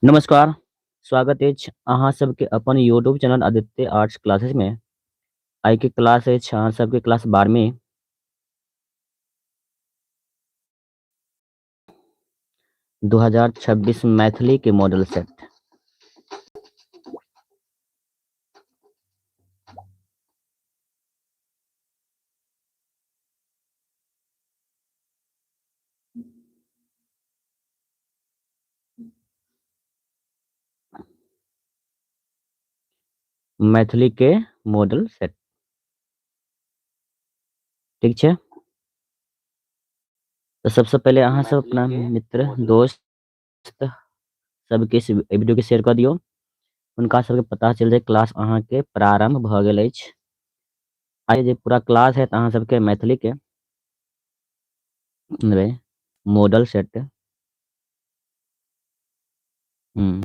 नमस्कार, स्वागत अछि अहाँ सबके अपन YouTube channel Aditya arts classes में। आइ के क्लास अछि अहाँ सबके क्लास 12वीं 2026 मैथिली के मॉडल सेट। मैथिली के मॉडल सेट। ठीक छै? तऽ सबसँ पहिले अहाँ सब मैथिली अपना के मित्र, मॉडल दोस्त सबके इस वीडियो के शेयर कऽ दियौ। हुनका सबके पता चलि जाय क्लास अहाँ के प्रारंभ भऽ गेल अछि। आइ जे पूरा क्लास हैत अहाँ सबके मैथिली के मॉडल सेट। हम्म।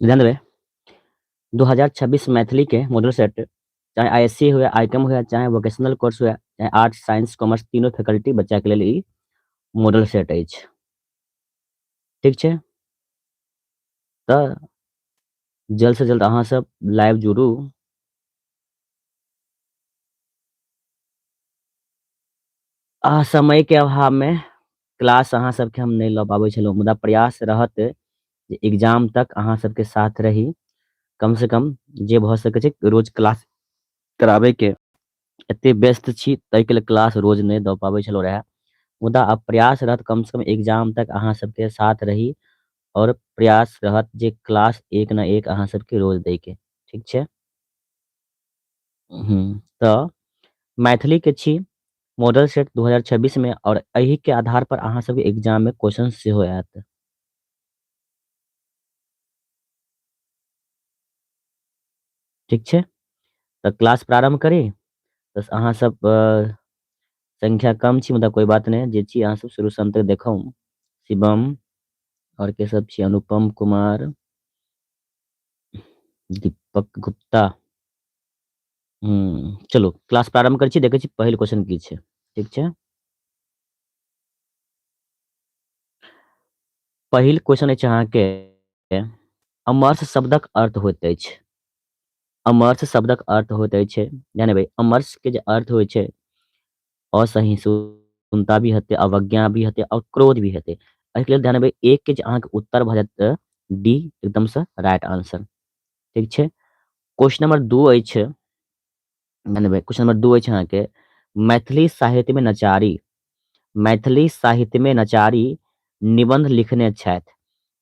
ध्यान देबै, 2026 मैथिली के मॉडल सेट, चाहे आईएससी हुए, आईकम हुए, चाहे वोकेशनल कोर्स हुए, चाहे आर्ट्स, साइंस, कॉमर्स, तीनों फैकल्टी बच्चा के लेल ई मॉडल सेट अछि। ठीक छै? तऽ जल्द से जल्द अहाँ सब लाइव जुड़ू। आ समय के अभाव में क्लास अहाँ सबके हम नहि लऽ पाबै छलहुँ, मुदा प्रयास रहत जे एग्जाम तक अहाँ सबके साथ रही। कम से कम जे भऽ सकै छै रोज क्लास कराबै के। एते व्यस्त छी ताहिके लेल क्लास रोज नहि दऽ पाबै छलहुँ रहए। मुदा आब प्रयास रहत कम से कम एग्जाम तक अहाँ सबके साथ रही और प्रयास रहत जे क्लास एक न एक अहाँ सबके रोज दै के। ठीक छै? तऽ मैथिली के छी मॉडल सेट 2026 में और एहि के आधार पर अहाँ सबके एग्जाम में क्वेश्चन सेहो आयत। ठीक छै? तऽ क्लास प्रारंभ करी? तऽ अहाँ सब संख्या कम छी मुदा कोई बात नहि, जे छी अहाँ सब शुरू से अंत तक देखू। शिवम और के सब छी, अनुपम कुमार, दीपक गुप्ता। चलू क्लास प्रारंभ करै छी, देखै छी पहिल क्वेश्चन की छै। ठीक छै? पहिल क्वेश्चन अछि अहाँके, अमर्ष शब्दक अर्थ होइत अछि। अमर्ष शब्दक अर्थ होइत अछि, ध्यान देबै, अमर्ष के जे अर्थ होइ छै असहिष्णुता भी हेतै, अवज्ञा भी हेतै और क्रोध भी हेतै। एहिके लेल ध्यान देबै, एक के जे अहाँके उत्तर भऽ जायत डी एकदम से राइट आंसर। ठीक छै? क्वेश्चन नंबर 2 अछि, ध्यान देबै, क्वेश्चन नंबर 2 अछि अहाँके, मैथिली साहित्य में नचारी, मैथिली साहित्य में नचारी निबंध लिखने छथि।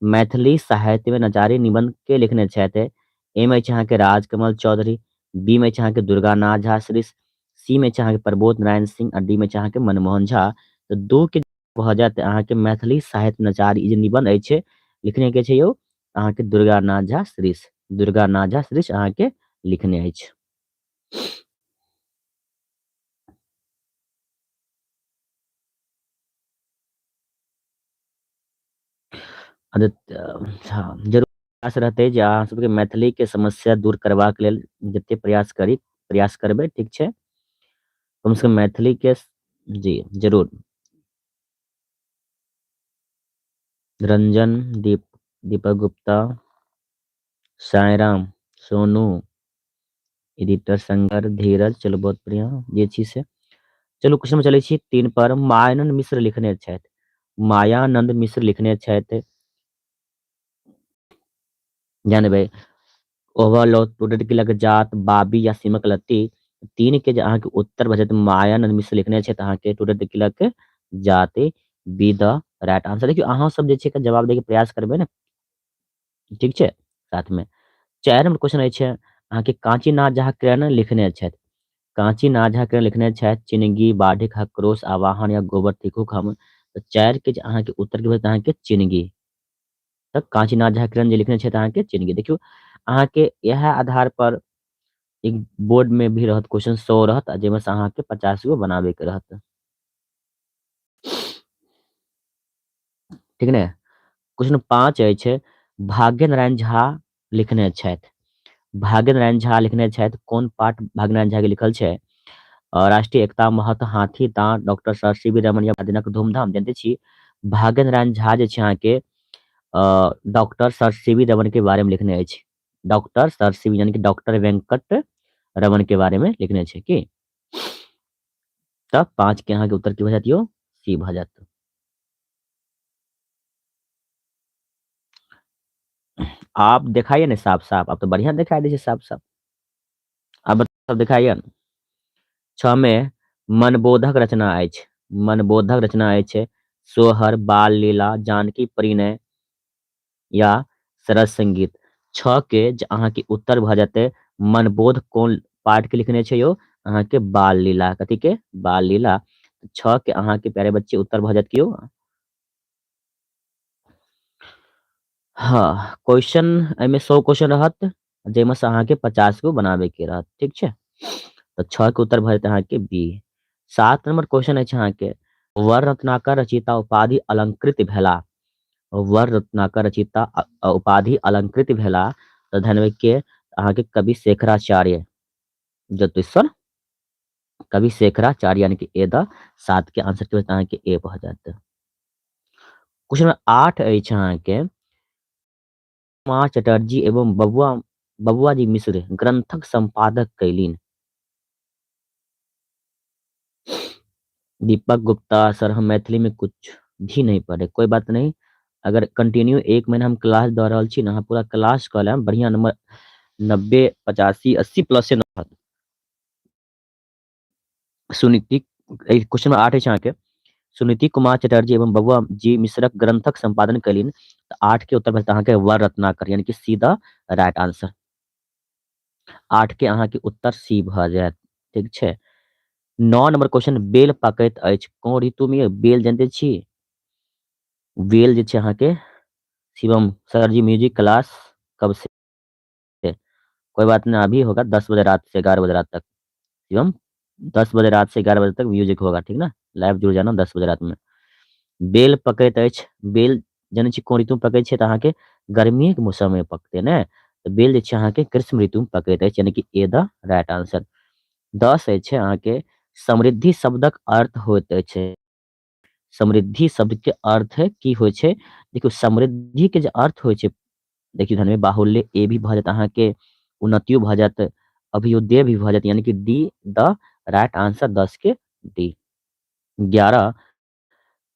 मैथिली साहित्य में नचारी निबंध के लिखने छथि? ए में अछि अहाँके राजकमल चौधरी, बी में अछि अहाँके दुर्गानाथ झा श्रीश, सी में अछि अहाँके प्रबोध नारायण सिंह आ डी में अछि अहाँके मनमोहन झा। तऽ 2 के भऽ जायत अहाँके मैथिली साहित्य नचारी ई जे निबंध अछि लिखने के छै यौ अहाँके दुर्गानाथ झा श्रीश, दुर्गानाथ झा श्रीश अहाँके लिखने अछि। आदित्य झा, जरूर प्रयास रहतै जे अहाँ सबके मैथिली के समस्या दूर करबाक लेल जते प्रयास करी प्रयास करबै। ठीक छै? कम से कम मैथिली के जी जरूर। रंजन, दीप, दीपक गुप्ता, साईराम, सोनू, एडिटर शंकर, धीरज, चलू बहुत बढ़िया जे छी से। चलू क्वेश्चन में चलै छी 3 पर। मायानंद मिश्र लिखने छथि, मायानंद मिश्र लिखने छथि। ध्यान देबै ओवरलोड टूटैत किलक जात बाबी या सीमक लत्ती। 3 के जे अहाँके उत्तर भऽ जायत मायानंद मिश्र लिखने छथि अहाँके टूटैत किलक जात, बी द राइट आंसर। देखियौ अहाँ सब जे छै जवाब दैके प्रयास करबै ने, ठीक छै। साथमे 4 नंबर क्वेश्चन अछि अहाँके कांचीनाथ झा किरण लिखने छथि। कांचीनाथ झा किरण लिखने छथि चिनगी, बाढ़िक आक्रोश, आवाहन या गोबर थिकुक हम। तऽ 4 के जे अहाँके उत्तर के भेल अहाँके चिनगी। तऽ कांचीनाथ झा किरण जे लिखने छथि अहाँके चिनगी। देखियौ अहाँके इएह आधार पर एक बोर्ड में भी रहत क्वेश्चन 100 रहत आ जाहिमे से अहाँके 50 गो बनाबे के रहत, ठीक ने। क्वेश्चन 5 अछि भाग्य नारायण झा लिखने छथि। भाग्य नारायण झा लिखने छथि कोन पाठ भाग्य नारायण झा के लिखल छै? राष्ट्रीय एकता महत्व, हाथी दांत, doctor sir C V Raman या दिनक धूमधाम। जानते छी भाग्य नारायण झा जे छै अहाँके doctor sir C V Raman के बारे में लिखने अछि। डॉक्टर सर सी वी यानी कि डॉक्टर वेंकट रमन के बारे में लिखने छै की। तऽ 5 के अहाँके उत्तर की भऽ जायत यौ? सी भऽ जायत। आप देखाइए ने साफ साफ, आप तो बढ़िया दिखाई दै छै साफ साफ। आब सब देखाइए ने। 6 में मनबोधक रचना अछि। मनबोधक रचना अछि सोहर, बाल लीला, जानकी परिणय या सरस संगीत। 6 के जे अहाँके उत्तर भऽ जेतै मनबोध कोन पाठ के लिखने छै यौ? अहाँके बाल लीला। कथी के? बाल लीला। 6 के अहाँके प्यारे बच्चे उत्तर भऽ जायत की यौ? हाँ, क्वेश्चन एहिमे 100 क्वेश्चन रहत जाहिमे से अहाँके 50 गो बनाबे के रहत, ठीक छै। तऽ 6 के उत्तर भऽ जेतै अहाँके बी। 7 नंबर क्वेश्चन अछि अहाँके वर रत्नाकर रचयिता उपाधि अलंकृत भेला। वर रत्नाकर रचयिता उपाधि अलंकृत भेला तऽ ध्यान के अहाँके कवि शेखराचार्य ज्योतिश्वर, कवि शेखराचार्य यानी कि ए द 7 के आंसर के अहाँके ए भऽ जायत। क्वेश्चन नंबर 8 अछि अहाँके कुमार चटर्जी एवं बबुआ बबुआ जी मिश्र ग्रंथक संपादक कैलिन। दीपक गुप्ता सर हम मैथिली में कुछ भी नहीं पढ़े, कोई बात नहीं, अगर कंटिन्यू 1 महीना हम क्लास दऽ रहल छी ने, अहाँ पूरा क्लास कऽ लेब, बढ़िया नंबर 90 85 80 प्लस से रहत। सुनीति क्वेश्चन नंबर 8 अछि अहाँके सुनीति कुमार चटर्जी एवं बबुआ जी मिश्रक ग्रंथक संपादन कैलिन। तऽ 8 के उत्तर भेटत अहाँके वर रत्नाकर यानी कि सी द राइट आंसर। 8 के अहाँके उत्तर सी भऽ जायत, ठीक छै। 9 नंबर क्वेश्चन बेल पकैत अछि कोन ऋतु में? बेल जानते छी, बेल जे छै अहाँके शिवम सर जी म्यूजिक क्लास कब से? कोई बात नहीं, अभी होगा 10 बजे रात से 11 बजे रात तक। शिवम 10 बजे रात से 11 बजे तक म्यूजिक होगा, ठीक ना। लाइव जुड़ जाना 10 बजे रात में। बेल पकैत अछि, बेल जानै छी कोन ऋतु में पकै छै? तऽ अहाँके गर्मीके मौसम में पकतै ने। तऽ बेल जे छै अहाँके ग्रीष्म ऋतु में पकैत अछि यानी कि ए द राइट आंसर। 10 अछि अहाँके समृद्धि शब्दक अर्थ होइत अछि। समृद्धि शब्द के अर्थ की होइ छै? देखियौ समृद्धि के जे अर्थ होइ छै, देखियौ ध्यान में बाहुल्य ए भी भऽ जायत अहाँके, उन्नतियो भऽ जायत, अभ्युदय भी भऽ जायत यानी कि डी द राइट आंसर 10 के डी। 11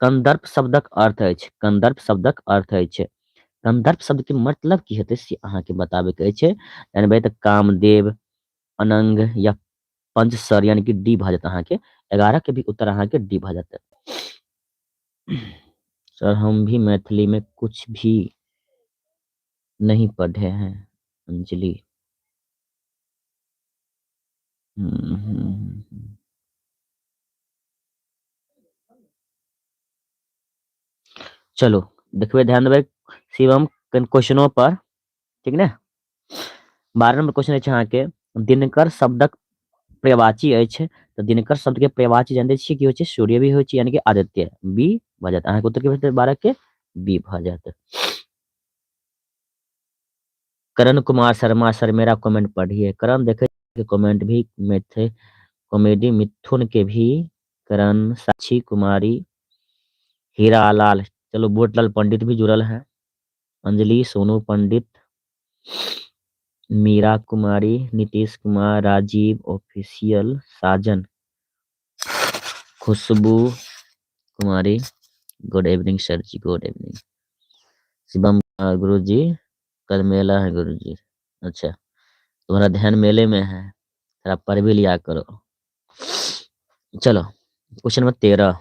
कंदर्प शब्दक अर्थ अछि। कंदर्प शब्दक अर्थ अछि। कंदर्प शब्द के मतलब की हेतै से अहाँके बताबे के अछि। यानी भाई तऽ कामदेव, अनंग या पंचसर यानी कि डी भऽ जायत अहाँके। 11 के भी उत्तर अहाँके डी भऽ जायत। सर हम भी मैथिली में कुछ भी नहीं पढ़े हैं। अंजलि चलो देखबै, ध्यान देबै शिवम क्वेश्चनों पर, ठीक ने। 12 नंबर क्वेश्चन अछि अहाँके दिनकर शब्दक पर्यायवाची अछि। तऽ दिनकर शब्द के पर्यायवाची जानते छियै की होइ छै? सूर्य भी होइ छै यानी कि आदित्य, बी भऽ जायत अहाँके उत्तर की भेटतै? 12 के बी भऽ जायत। करण कुमार शर्मा सर मेरा कमेंट पढ़िए। करण देखे कमेंट भी में थे कॉमेडी मिथुन के भी, करण, साक्षी कुमारी, हीरा लाल, चलो बोटलाल पंडित भी जुड़ल हैं, अंजलि, सोनू पंडित, मीरा कुमारी, नीतीश कुमार, राजीव ऑफिशियल, साजन, Khushboo Kumari, good evening sir ji, good evening Shivam Guru ji, कल मेला है गुरुजी। अच्छा, तुम्हारा ध्यान मेले में है, थोड़ा पढ़ भी लिया करो। चलो क्वेश्चन नंबर 13,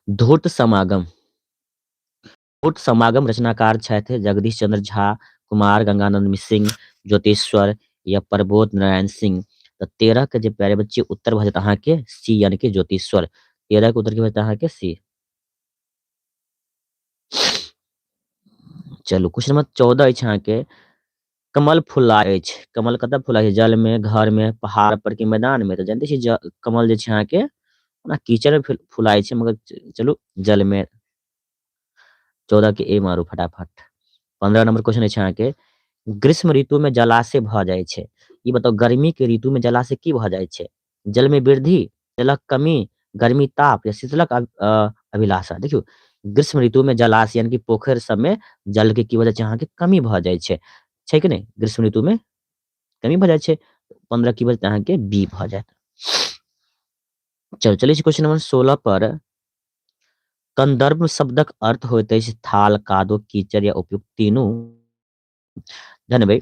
धूर्त समागम। धूर्त समागम रचनाकार छथि जगदीश चंद्र झा, कुमार गंगानंद सिंह, ज्योतिश्वर या प्रबोध नारायण सिंह। तऽ 13 के जे प्यारे बच्चे उत्तर भऽ जायत अहाँके सी, यानी कि ज्योतिश्वर। 13 के उत्तर की भऽ जायत अहाँके सी। चलू क्वेश्चन नंबर 14 अछि अहाँके, कमल फुलाय अछि। कमल कतऽ फुलाय छै? जल में, घर में, पहाड़ पर की मैदान में? तऽ जानते छियै कमल जे छै अहाँके ओना कीचड़ में फुलाय छै, मगर चलू जल में। 14 के ए मारू फटाफट। 15 नंबर क्वेश्चन अछि अहाँके, ग्रीष्म ऋतु में जलाशय भऽ जाइ छै। ई बताउ गर्मी के ऋतु में जलाशय की भऽ जाइ छै? जल में वृद्धि, जलक कमी, गर्मी ताप या शीतलक अभिलाषा। देखियौ ग्रीष्म ऋतु में जलाशय यानी कि पोखरि सब में जल के की भऽ जाइ छै अहाँके? कमी भऽ जाइ छै, छै कि नहि? ग्रीष्म ऋतु में कमी भऽ जाइ छै। 15 की भऽ जेतै अहाँके? बी भऽ जायत। चलू चलै छी क्वेश्चन नंबर 16 पर। कंदर्प शब्दक अर्थ होइत अछि थाल, कादो, कीचड़ या उपयुक्त तीनू। जानबै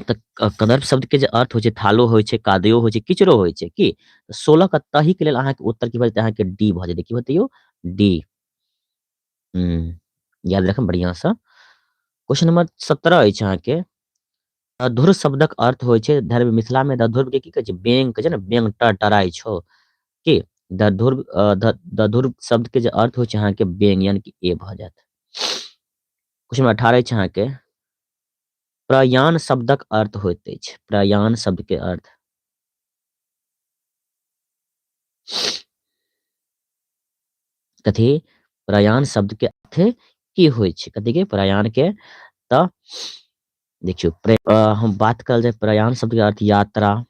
तऽ कंदर्प शब्द के जे अर्थ होइ छै थालो होइ छै, कादो होइ छै, कीचड़ो होइ छै की? 16 के तही के लेल अहाँके उत्तर की भऽ जेतै अहाँके? डी भऽ जेतै। की भऽ जेतै यौ? डी। याद राखब बढ़िआँ सँ। क्वेश्चन नंबर 17 अछि अहाँके, दधुर शब्दक अर्थ होइ छै, धर्म मिथिला में दधुर के की कहै छै? बेंग कहै छै ने, बेंग टराइ छौ की? दधुर दधुर शब्द के जे अर्थ होइ छै अहाँके बेंग, यानी कि ए भऽ जायत। क्वेश्चन नंबर 18 अछि अहाँके, प्रयाण शब्दक अर्थ होइत अछि। प्रयाण शब्द के अर्थ कथी? प्रयाण शब्द के अर्थ की होइ छै? कथी के? प्रयाण के। तऽ देखियौ हम बात करल जाय प्रयाण शब्द के अर्थ यात्रा,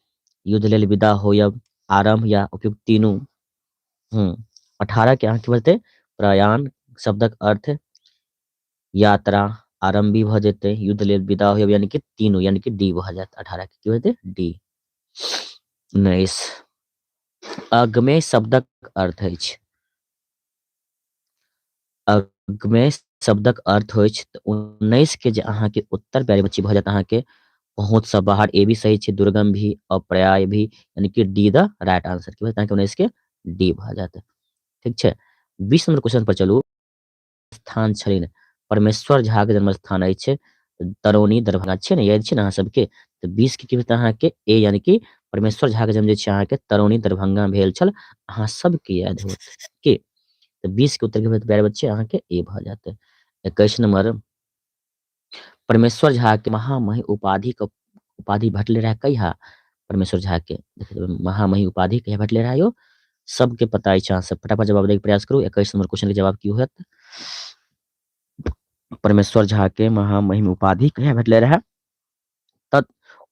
युद्ध लेल विदा होयब, आरंभ या उपयुक्त तीनू। 18 के अहाँ की बजतै? प्रयाण शब्दक अर्थ यात्रा, आरंभ भी भऽ जेतै, युद्ध लेल विदा होयब, यानी कि तीनू, यानी कि डी भऽ जायत। 18 के की भऽ जेतै? डी। 19, अग्मेय शब्दक अर्थ अछि। अग्मेय शब्दक अर्थ होइ तऽ 19 के जे अहाँके उत्तर प्यारे बच्ची भऽ जायत अहाँके पहुँच से बाहर, ए भी सही छै, दुर्गम भी, अपर्याय भी, यानी कि डी द राइट आंसर। की भऽ जायत अहाँके? 19 के डी भऽ जायत। ठीक छै, 20 नंबर क्वेश्चन पर चलू। स्थान छलनि परमेश्वर झा के जन्म स्थान अछि तरौनी दरभंगा छै ने, याद छै ने अहाँ सबके? तऽ 20 के की भेल अहाँके? ए, यानी कि परमेश्वर झा के जन्म जे छै अहाँके तरौनी दरभंगा भेल छल, अहाँ सबके याद होत की? तऽ 20 के उत्तर की भेल प्यारे बच्चे अहाँके? ए भऽ जायत। 21 नंबर, परमेश्वर झा के महामहिम उपाधि के उपाधि भेटले रहे कहिया? परमेश्वर झा के महामहिम उपाधि कहिया भेटले रहे यौ? सबके पता अछि, अहाँ सब फटाफट जवाब दैके प्रयास करू। 21 नंबर क्वेश्चन के जवाब की होयत? परमेश्वर झा के महामहिम उपाधि कहिया भेटले रहे? तऽ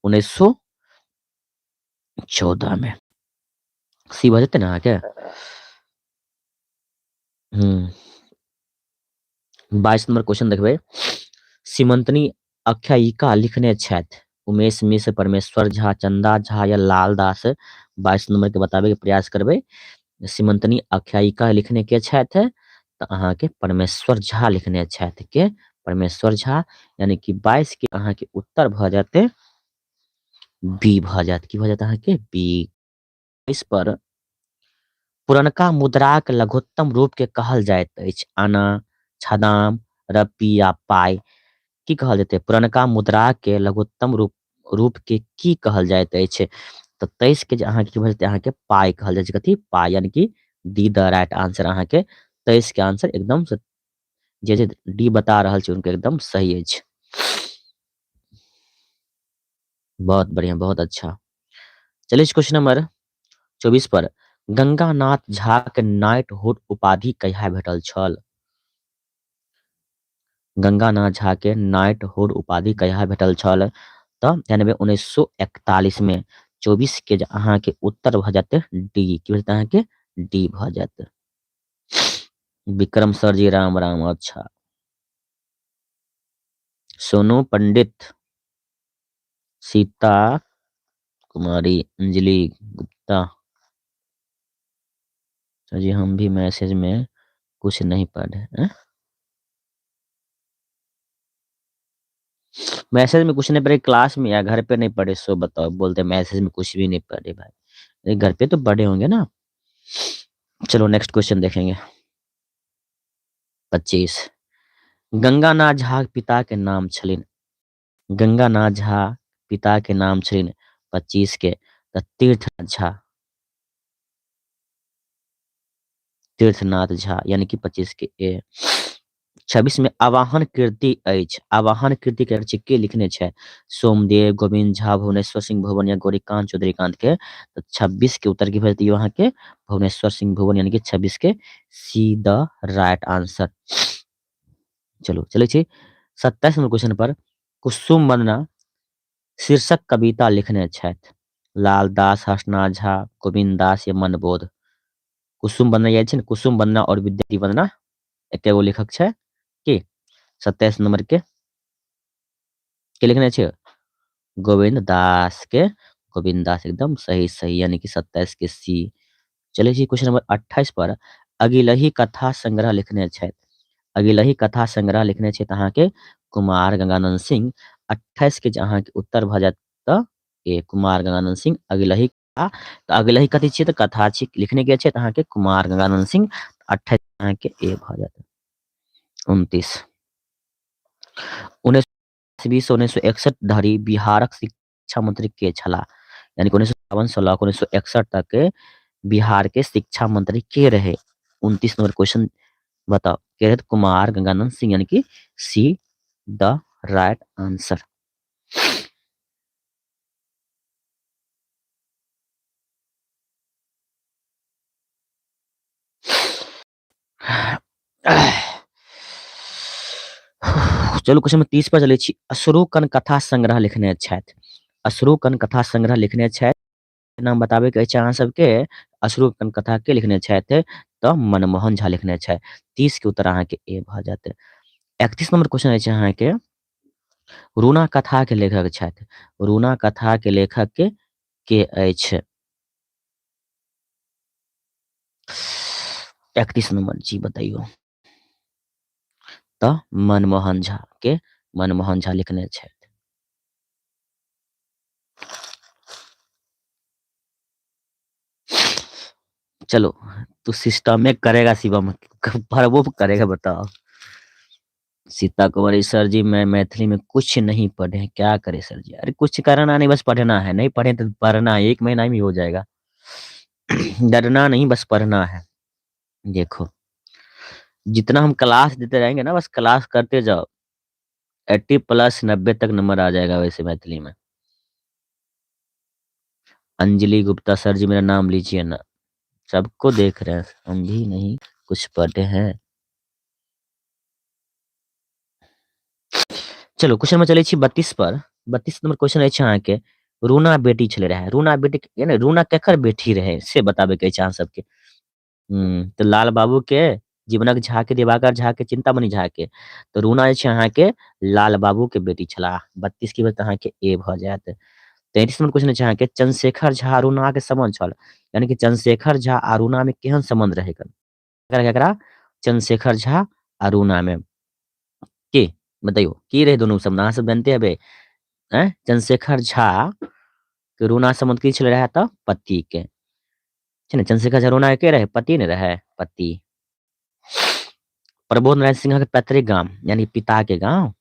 1914 में। सी भऽ जेतै ने अहाँके? 22 नंबर क्वेश्चन देखबै। सीमंतनी आख्यायिका लिखने छथि उमेश मिश्र, परमेश्वर झा, चंदा झा या लाल दास। 22 नंबर के बताबे के प्रयास करबै। सीमंतनी आख्यायिका लिखने के छथि? तऽ अहाँके परमेश्वर झा लिखने छथि। के? परमेश्वर झा, यानी कि 22 के अहाँके उत्तर भऽ जेतै बी भऽ जायत। की भऽ जायत अहाँके? बी। इस पर पुरनका मुद्राक लघुत्तम रूप के कहल जाइत अछि? आना, छदाम, रपी या पाइ। की कहल जेतै? पुरनका मुद्रा के लघुत्तम रूप के की कहल जाइत अछि? तऽ 23 के जे अहाँके की भऽ जेतै अहाँके? पाइ कहल जाइ छै। कथी? पाइ, यानी कि डी द राइट आंसर। अहाँके 23 के आंसर एकदम जे जे डी बता रहल छी उनके एकदम सही अछि। बहुत बढ़िया, बहुत अच्छा। चलिए क्वेश्चन नंबर 24 पर, गंगानाथ झा के नाइटहुड उपाधि कहिया भेटल छल? गंगानाथ झा के नाइटहुड उपाधि कहिया भेटल छल? तऽ जानबे 1941 में। 24 के जे अहाँके उत्तर भऽ जायत डी। की भऽ जायत अहाँके? डी भऽ जायत। विक्रम सर जी राम राम। अच्छा, सोनू पंडित, सीता कुमारी, अंजलि गुप्ता सर जी हम भी मैसेज में कुछ नहीं पढ़े हैं। मैसेज में कुछ नहीं पढ़े क्लास में या घर पे नहीं पढ़े, सो बताओ। बोलते मैसेज में कुछ भी नहीं पढ़े भाई। अरे घर पे तो पढ़े होंगे ना। चलो नेक्स्ट क्वेश्चन देखेंगे। 25। गंगानाथ झा पिता के नाम छलिन। गंगानाथ झा पिता के नाम छलिन 25 के त तीर्थ झा। तीर्थनाथ झा यानी कि 25 के ए। 26 में आवाहन कृति अछि। आवाहन कृति के लिखने छै? सोमदेव, गोविंद झा, भुवनेश्वर सिंह भुवन या गौरीकांत चौधरीकांत के। तो 26 के उत्तर की भऽ जेतै अहाँ के भुवनेश्वर सिंह भुवन यानी कि 26 के सी the right answer. चलू चलै छी 27 नंबर क्वेश्चन पर। कुसुम वंदना शीर्षक कविता लिखने छथि। लाल दास, हर्षनाथ झा, गोविंद दास या मनबोध। कुसुम वंदना याद छै ने? कुसुम वंदना और विद्यापति वंदना एके गो लेखक छै की? 27 नंबर के लिखने छै? गोविंद दास के। गोविंद दास एकदम सही सही यानी कि 27 के सी। चलै छी क्वेश्चन नंबर 28 पर। अगिलही कथा संग्रह लिखने छथि। अगिलही कथा संग्रह लिखने छथि अहाँके कुमार गंगानंद सिंह। 28 के जे अहाँके उत्तर भऽ जायत तऽ ए कुमार गंगानंद सिंह। अगिलही कथा, तऽ अगिलही कथी छियै? तऽ कथा छी। लिखने के छथि अहाँके कुमार गंगानंद सिंह। 28 अहाँके ए भऽ जायत। 29। 1920 1961 धरि बिहारक शिक्षा मंत्री के छलाह? यानी कि 1952 से लऽ कऽ 1961 तक के बिहार के शिक्षा मंत्री के रहे? 29 नंबर क्वेश्चन बताओ के रहे? कुमार गंगानंद सिंह यानी कि सी the right answer. चलू क्वेश्चन नंबर 30 पर चलै छी। अश्रुकण कथा संग्रह लिखने छथि। अश्रुकण कथा संग्रह लिखने छथि, नाम बताबे के अछि अहाँ सबके। अश्रुकण कथा के लिखने छथि? तऽ मनमोहन झा लिखने छथि। 30 के उत्तर अहाँके ए भऽ जायत। 31 नंबर क्वेश्चन अछि अहाँके, रूना कथा के लेखक छथि। रूना कथा के लेखक के अछि? 31 नंबर जी बताइयो। तऽ मनमोहन झा के, मनमोहन झा लिखने छथि। चलो तू सिस्टम में करेगा शिवम, पढ़बो करेगा बताओ। सीता कुमारी सर जी मैं मैथिली में कुछ नहीं पढ़े हैं, क्या करे सर जी? अरे कुछ करना नहीं, बस पढ़ना है। नहीं पढ़े तो पढ़ना है, 1 महीना में हो जाएगा। डरना नहीं, बस पढ़ना है। देखो जितना हम क्लास देते रहेंगे ना, बस क्लास करते जाओ, 80+ 90 तक नंबर आ जाएगा वैसे मैथिली में। अंजलि गुप्ता सर जी मेरा नाम लीजिए ना, सबको देख रहे हैं, हम भी नहीं कुछ पढ़े हैं। चलो क्वेश्चन में चले छी 32 पर। 32 नंबर क्वेश्चन अछि अहाँके, रूना बेटी छले रहे। रूना बेटी यानी रूना केकर बेटी रहे से बताबे के अछि अहाँ सबके। तऽ लाल बाबू के, जीवनक झा के, दिवाकर झा के, चिंतामणि झा के। तऽ रूना जे छै अहाँके लाल बाबू के बेटी छलाह। 32 के बाद अहाँके ए भऽ जायत। 33 नंबर क्वेश्चन अछि अहाँके, चंद्रशेखर झा रूना के संबंध छल। यानी कि चंद्रशेखर झा आ रूना में केहन संबंध रहे? केकरा? चंद्रशेखर झा आ रूना में के बताइयो की रहे दोनों संबंध? अहाँ सब जानते हेबै। चंद्रशेखर झा के रूना संबंध की छल रहे? तऽ पति के छै ने। चंद्रशेखर झा रूना के रहे? पति ने रहे, पति। प्रबोध नारायण सिंह के पैतृक गाम यानी पिता के गांव,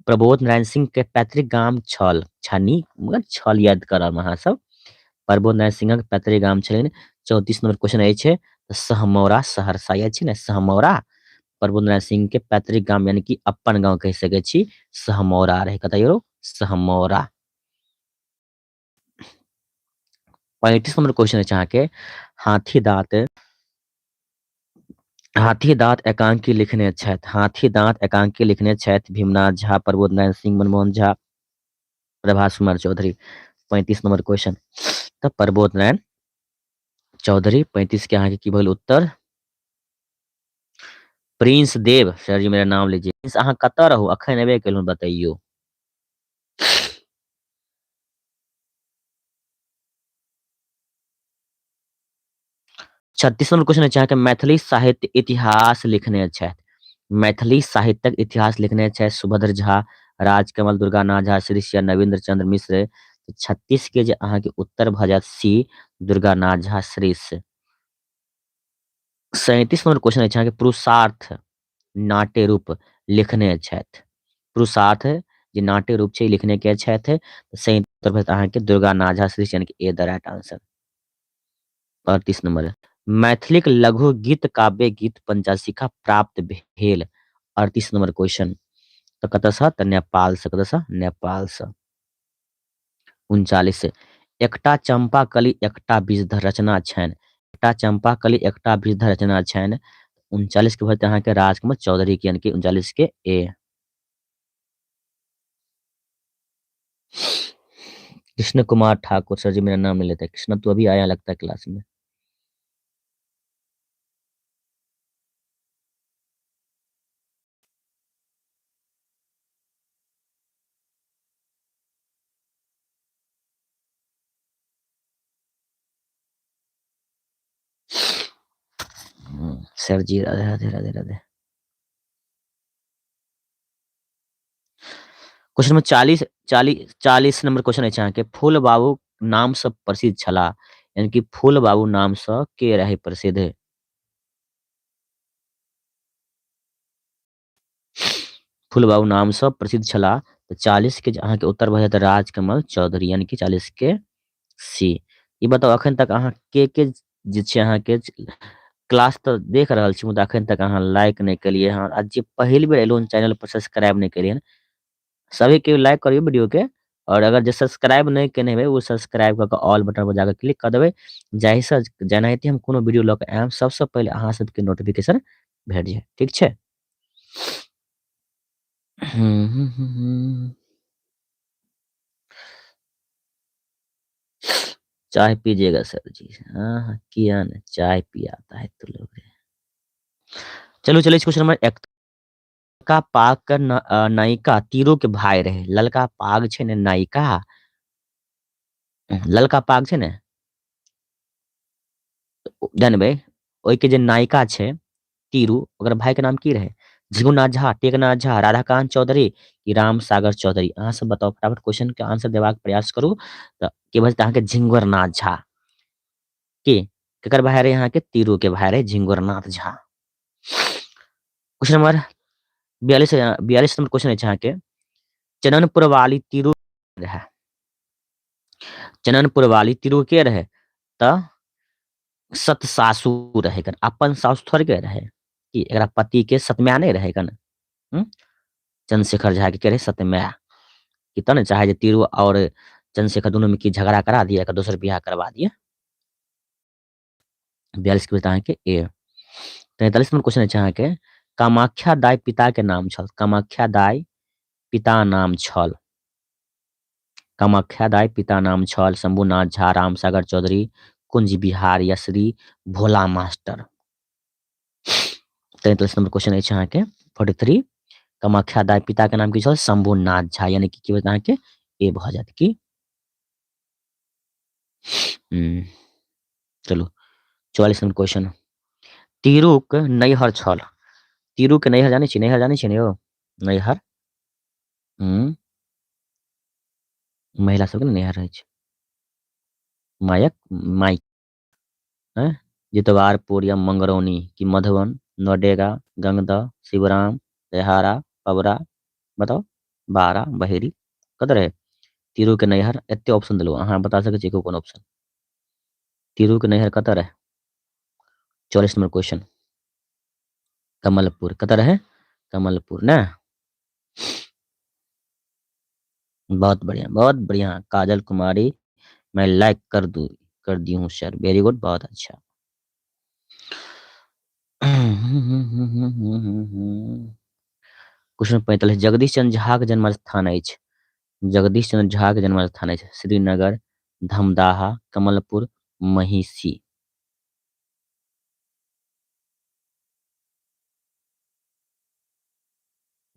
प्रबोध नारायण सिंह के पैतृक गाम छल छनी, मगर छल याद करब अहाँ सब। प्रबोध नारायण सिंह के पैतृक गाम छलनि। 34 नंबर क्वेश्चन अछि सहमौरा सहरसा, याद छै ने सहमौरा? प्रबोध नारायण सिंह के पैतृक गाम यानी कि अपन गांव कहि सकै छी सहमौरा रहे। कतऽ यौ? सहमौरा। 35 नंबर क्वेश्चन अछि अहाँके, हाथी दांत, हाथी दांत एकांकी लिखने छथि। हाथी दांत एकांकी लिखने छथि भीमनाथ झा, प्रबोध नारायण सिंह, मनमोहन झा, प्रभास कुमार चौधरी। 35 नंबर क्वेश्चन तऽ प्रबोध नारायण चौधरी। 35 के अहाँके की भेल उत्तर? प्रिंस देव सर जी मेरा नाम लीजिए। प्रिंस अहाँ कतऽ रहू? अखन एबे केलहुँ, बतैयौ। 36 नंबर क्वेश्चन अछि अहाँके, मैथिली साहित्य इतिहास लिखने छथि। मैथिली साहित्यक इतिहास लिखने छथि सुभद्र झा, राजकमल, दुर्गानाथ झा श्रीश या नवीन्द्र चंद्र मिश्र। 36 के जे अहाँके उत्तर भऽ जायत सी, दुर्गानाथ झा श्रीश। 37 नंबर क्वेश्चन अछि अहाँके, पुरुषार्थ नाट्य रूप लिखने छथि। पुरुषार्थ जे नाट्य रूप छै लिखने के छथि? 37 उत्तर भऽ जायत अहाँके दुर्गानाथ झा श्रीश, यानी कि ए द राइट आंसर। 38 नंबर, मैथिलीक लघु गीत काव्य गीत पंचाशिका प्राप्त भेल। 38 नंबर क्वेश्चन, तऽ कतऽसँ? तऽ नेपालसँ। कतऽसँ? नेपालसँ। 39, एकटा चंपा कली एकटा विषधर रचना छनि। एकटा चंपा कली एकटा विषधर रचना छनि। 39 के भरते अहाँके राजकमल चौधरी के, यानी कि 39 के ए। कृष्ण कुमार ठाकुर सर जी मेरा नाम नहीं लेते। कृष्णा तू अभी आया लगता है क्लास में। Sir ji Radhe Radhe Radhe Radhe. Question number 40 number question अछि अहाँके, फूल बाबू नाम से प्रसिद्ध छलाह, यानी कि फूल बाबू नाम से के रहे प्रसिद्ध? फूल बाबू नाम से प्रसिद्ध छलाह। तऽ 40 के अहाँके उत्तर भऽ जायत राजकमल चौधरी, यानी कि 40 के सी। ई बताउ अखन तक अहाँ के जे छै अहाँके क्लास तऽ देख रहल छी, मुदा अखन तक अहाँ लाइक नहि केलियै हन, आ जे पहिल बेर एलहुँ चैनल पर सब्सक्राइब नहि केलियै हन, सभी के लाइक करियौ वीडियो के, और अगर जे सब्सक्राइब नहि केने हेबै ओ सब्सक्राइब कऽ के ऑल बटन पर जाकऽ क्लिक कऽ देबै, जाहिसँ जेनाहिते हम कोनो वीडियो लऽ कऽ आयब सबसँ पहिले अहाँ सबके नोटिफिकेशन भेट जाय। ठीक छै। चाय पीजिएगा सर जी? हाँ हाँ किया ना, चाय पियाता है तू लोग। चलो चलिए क्वेश्चन नंबर 1। ललका पाग के नायिका तीरू के भाई रहे। ललका पाग छै ने नायिका, ललका पाग छै ने, जानबै ओहि के जे नायिका छै तीरू, ओकर भाई के नाम की रहे? झिंगुनाथ झा, टेकनाथ झा, राधाकांत चौधरी कि राम सागर चौधरी? अहाँ सब बताउ, फटाफट क्वेश्चन के आंसर देबाक प्रयास करू। तऽ के भऽ जेतै अहाँके? झिंगुरनाथ झा। के केकर भाई रहे अहाँके? तीरू के भाई रहे Jhingurnath Jha. Question number 42 number question अछि अहाँके, चननपुर वाली तीरू रहे। चननपुर वाली तीरू के रहे? तऽ सत सासु रहे कन, अपन सासु थोड़के रहे कि एकरा पति के सतमाय नहीं रहे कन। चंद्रशेखर झा के रहे सतमाय, कि तब ने चाहे जे तीरू और चंद्रशेखर दोनों में की झगड़ा करा दिए, एकर दोसर बियाह करवा दिए। 42 के अहाँके ए। 43 नंबर क्वेश्चन अछि अहाँके, कामाख्या दाई पिता के नाम छल। कामाख्या दाई पिता नाम छल। कामाख्या दाई पिता नाम छल शंभुनाथ झा, रामसागर चौधरी, कुंज बिहार या Shri Bhola master. 43 number question अछि अहाँके 43, कामाख्या दाई पिता के नाम की छल? शंभुनाथ झा, यानी कि की अहाँके ए भऽ जायत की। चलू 44 नंबर क्वेश्चन, तीरूक नैहर छल। तीरूक नैहर जानै छी? नैहर जानै छी ने यौ? नैहर महिला सबके नैहर रहै छै, मायक माइक। जितवारपुर या मंगरौनी कि मधुबन, नोडेगा, गंगदह, शिवराम, तेहारा, पबरा, बताउ बारा, बहेरी, कतऽ रहे तीरू के नैहर? एते ऑप्शन देलहुँ, अहाँ बता सकै छी कोन ऑप्शन? तीरू के नैहर कतऽ रहे? 44 नंबर क्वेश्चन, कमलपुर। कतऽ रहे? कमलपुर ने। बहुत बढ़िया, बहुत बढ़िया काजल कुमारी, मैं लाइक कर दी हूँ सर, वेरी गुड, बहुत अच्छा। क्वेश्चन 45, जगदीश चंद्र झा के जन्म स्थान अछि। जगदीश चंद्र झा के जन्म स्थान अछि श्रीनगर, धमदाहा, कमलपुर, महिषी।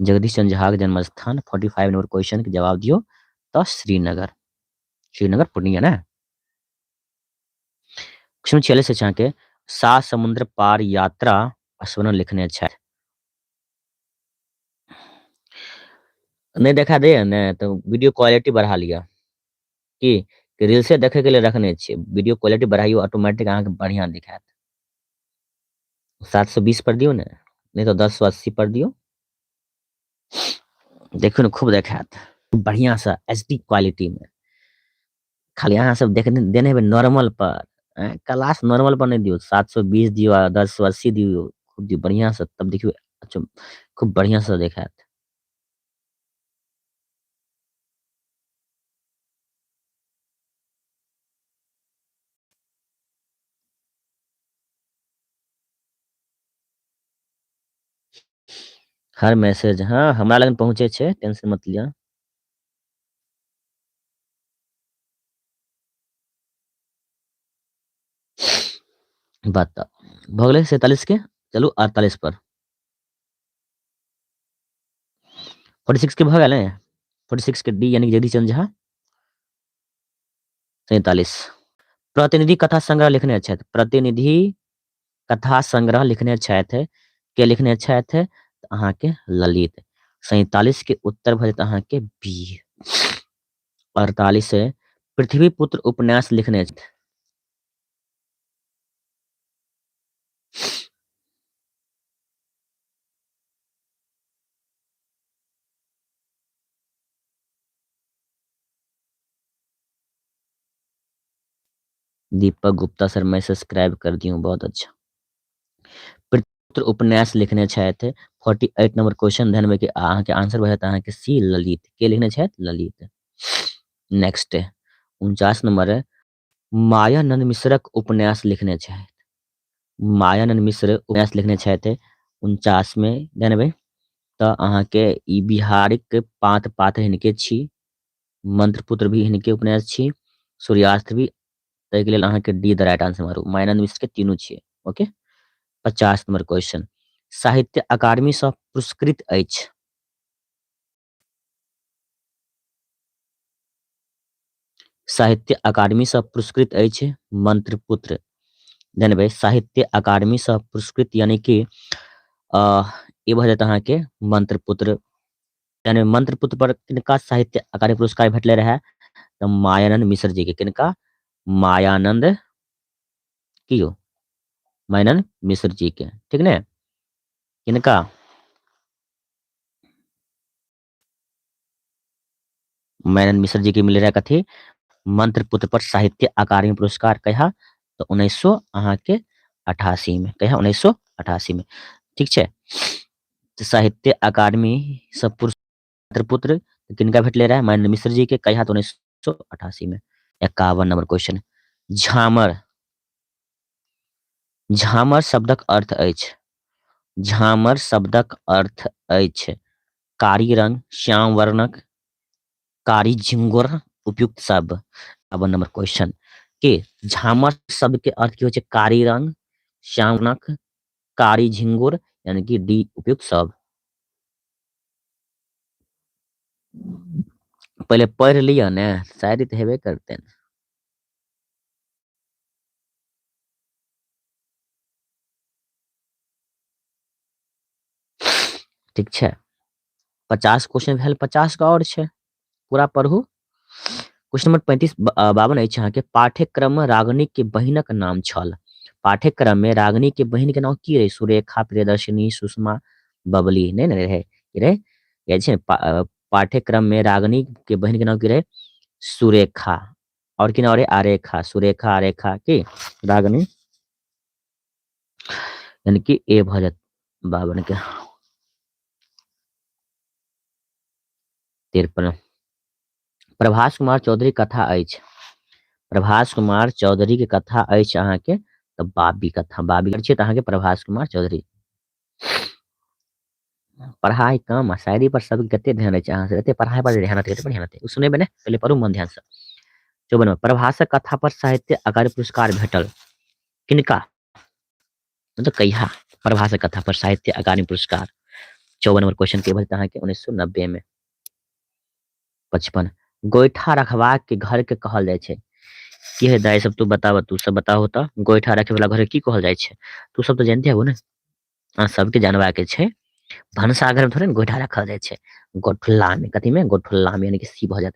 जगदीश चंद्र झा के जन्म स्थान 45 नंबर क्वेश्चन के जवाब दियौ तऽ श्रीनगर, श्रीनगर पूर्णिया ने। क्वेश्चन 46 अछि अहाँके, सात समुद्र पार यात्रा स्मरण लिखने छथि। नहि देखा दैया ने तऽ वीडियो क्वालिटी बढ़ा लिअ। की रील्से देखैके लेल रखने छियै, वीडियो क्वालिटी बढ़ाइयो ऑटोमेटिक अहाँके बढ़िया दिखायत। 720 पर दियौ ने, नहि तऽ 1080 पर दियौ। देखियौ ने खूब देखायत बढ़िया से एच डी क्वालिटी में। खाली अहाँ सब देख देने हेबै नॉर्मल पर, क्लास नॉर्मल पर नहि दियौ, 720 दियौ आ 1080 दियौ, खूब दियौ बढ़िया से, तब देखियौ अच्छा खूब बढ़िया से देखायत। हर मैसेज हाँ हमरा लग पहुँचे छै, टेंशन मत लिअ। बताउ भऽ गेलै 47 के, चलू 48 पर। 46 के भऽ गेल ने, 46 के डी यानी जगदीश चंद्र झा। 47 प्रतिनिधि कथा संग्रह लिखने छथि, प्रतिनिधि कथा संग्रह लिखने छथि, के लिखने छथि अहाँके ललित। 47 के उत्तर भऽ जायत अहाँके बी। 48 पृथ्वीपुत्र उपन्यास लिखने छथि। दीपक गुप्ता सर मैं सब्सक्राइब कर दी हूँ, बहुत अच्छा। पृथ्वीपुत्र उपन्यास लिखने छथि। 48 नंबर क्वेश्चन ध्यान में कि अहाँके आंसर भऽ जायत अहाँके सी ललित। के लिखने छथि? ललित। नेक्स्ट 49 नंबर मायानंद मिश्रक उपन्यास लिखने छथि। मायानंद मिश्र उपन्यास लिखने छथि 49 में, ध्यान देबै तऽ अहाँके ई बिहारिक पात पात हिनके छी, मंत्रपुत्र भी हिनके उपन्यास छी, सूर्यास्त भी, ताहिके लेल अहाँके डी द राइट आंसर मारू। मायानंद मिश्र के तीनू छियै। ओके 50 नंबर क्वेश्चन साहित्य अकादमी सँ पुरस्कृत अछि। साहित्य अकादमी सँ पुरस्कृत अछि मंत्रपुत्र। ध्यान देबै साहित्य अकादमी सँ पुरस्कृत यानी कि ई भऽ जायत अहाँके मंत्रपुत्र। यानी मंत्रपुत्र पर किनका साहित्य अकादमी पुरस्कार भेटले रहे? तऽ मायानंद मिश्र जी के। किनका? मायानंद की यौ? मायानंद मिश्र जी के, ठीक ने? किनका? मायानंद मिश्र जी के मिले रहे कथी? मंत्रपुत्र पर साहित्य अकादमी पुरस्कार। कहिया? तऽ 1988 में। कहिया? 1988 में, ठीक छै। साहित्य अकादमी सँ पुरस्कार किनका भेटले रहे? मायानंद मिश्र जी के। कहिया? तऽ 1988 में। 51 नंबर क्वेश्चन झामर। झामर शब्दक अर्थ अछि। झामर शब्दक अर्थ अछि कारी रंग, श्याम वर्णक, कारी झिंगुर, उपयुक्त शब्द। 52 नंबर क्वेश्चन के झामर शब्द के अर्थ की होइ छै? कारी रंग, श्याम वर्णक, कारी झिंगुर, यानी कि डी उपयुक्त शब्द। पहिले पढ़ि लिअ ने, शायरी तऽ हेबे करतै। ठीक छै, 50 क्वेश्चन भेल, 50 गो आओर छै, पूरा पढ़ू। क्वेश्चन नंबर 35 52 अछि अहाँके पाठ्यक्रम में रागिनी के बहिनक नाम छल। पाठ्यक्रम में रागिनी के बहिन के नाम की रहे? सुरेखा, प्रियदर्शिनी, सुषमा, बबली। नहीं ने रहे, की रहे? याद छै पाठ्यक्रम में रागिनी के बहिन के नाम की रहे? सुरेखा। और की नाम रहे? आरेखा। सुरेखा, आरेखा की रागिनी, यानी कि ए भऽ जायत 52 के। 53 प्रभास कुमार चौधरी कथा अछि। प्रभास कुमार चौधरी के कथा अछि अहाँके तऽ बाबी कथा। बाबी छै तऽ अहाँके प्रभास कुमार चौधरी। पढ़ाई कम आ शायरी पर सब कते ध्यान रहै छै अहाँ सब, एते पढ़ाई पर ध्यान रहतै, कते बढ़िया रहतै। ओ सुनेबै ने, पहिले पढ़ू मन ध्यान से। 54 प्रभासक कथा पर साहित्य अकादमी पुरस्कार भेटल किनका? मतलब कहिया? प्रभासक कथा पर साहित्य अकादमी पुरस्कार। 54 नंबर क्वेश्चन के भेल अहाँके 1990 में। 55 गोइठा रखबाक के घर के कहल जाइ छै। की है दाइ सब, तू बताब, तू सब बताहो तऽ गोइठा रखे वाला घर के की कहल जाइ छै? तू सब तऽ जानते हबो ने, अहाँ सबके जानबा के छै। भनसाघर में थोड़े ने गोइठा रखल जाइ छै, गोठुल्ला में। कथी में? गोठुल्ला में, यानी कि सी भऽ जायत।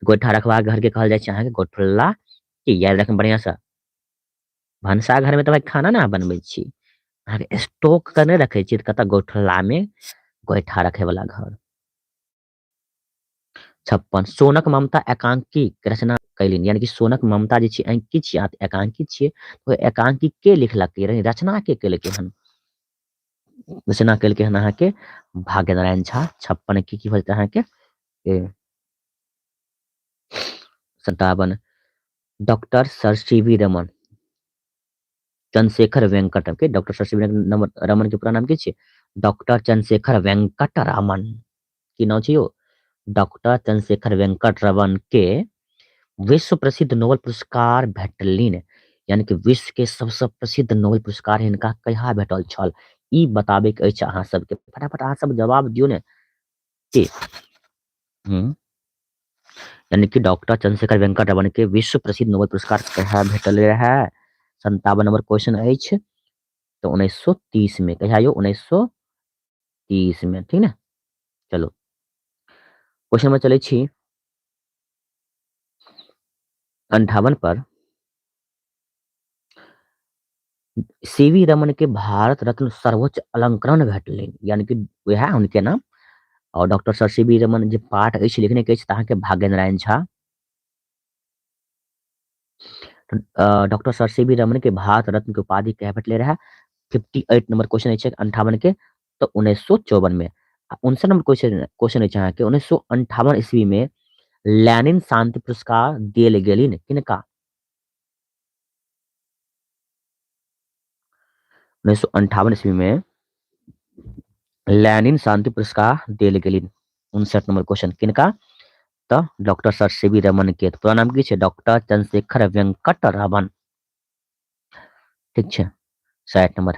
गोइठा रखबाक घर के कहल जाइ छै अहाँके गोठुल्ला। की याद राखब बढ़िया से। भनसाघर में तऽ भाई खाना ने अहाँ बनबै छी, अहाँके स्टोक के नहि रखै छियै, तऽ कतऽ? गोठुल्ला में गोइठा रखे वाला घर। 56 सोनक ममता एकांकी के रचना कयलनि, यानी कि सोनक ममता जे छै की छियै? एकांकी छियै। ओहि एकांकी के लिखलकै, रचना के केलकै हन? रचना केलकै हन अहाँके भाग्यनारायण झा। 56 की भऽ जेतै अहाँके ए। 57 doctor sir C V Raman, Chandrashekhar Venkat के, doctor sir C V Raman के पूरा नाम की छियै? डॉक्टर चंद्रशेखर वेंकट रमन। की नाम छै यौ? डॉक्टर चंद्रशेखर वेंकट रमन के विश्व प्रसिद्ध नोबेल पुरस्कार भेटलनि, यानी कि विश्व के सबसँ प्रसिद्ध नोबेल पुरस्कार हिनका कहिया भेटल छल, ई बताबे के अछि अहाँ सबके। फटाफट अहाँ सब जवाब दियौ ने। के यानी कि डॉक्टर चंद्रशेखर वेंकट रमन के विश्व प्रसिद्ध नोबेल पुरस्कार कहिया भेटल रहे? 57 नंबर क्वेश्चन अछि, तऽ 1930 में। कहिया यौ? 1930 में, ठीक ने। चलो क्वेश्चन नंबर चलै छी 58 पर। सी वी रमन के भारत रत्न सर्वोच्च अलंकरण भेटलनि, यानी कि वएह हुनके नाम। और doctor sir C V Raman जे पाठ अछि लिखने के अछि तऽ अहाँके Bhagyanarayan Jha. Doctor sir C V Raman के भारत रत्न के उपाधि कहिया भेटले रहे? 58 नंबर क्वेश्चन अछि 58 के, तऽ 1954 में। आ 59 नंबर क्वेश्चन अछि अहाँके 1958 ईस्वी में लेनिन शांति पुरस्कार देल गेलनि किनका? 1958 ईस्वी में लेनिन शांति पुरस्कार देल गेलनि। 59 नंबर क्वेश्चन किनका? तऽ doctor sir C V Raman के। पूरा नाम की छै? डॉक्टर चंद्रशेखर वेंकट रमन। ठीक छै। 60 नंबर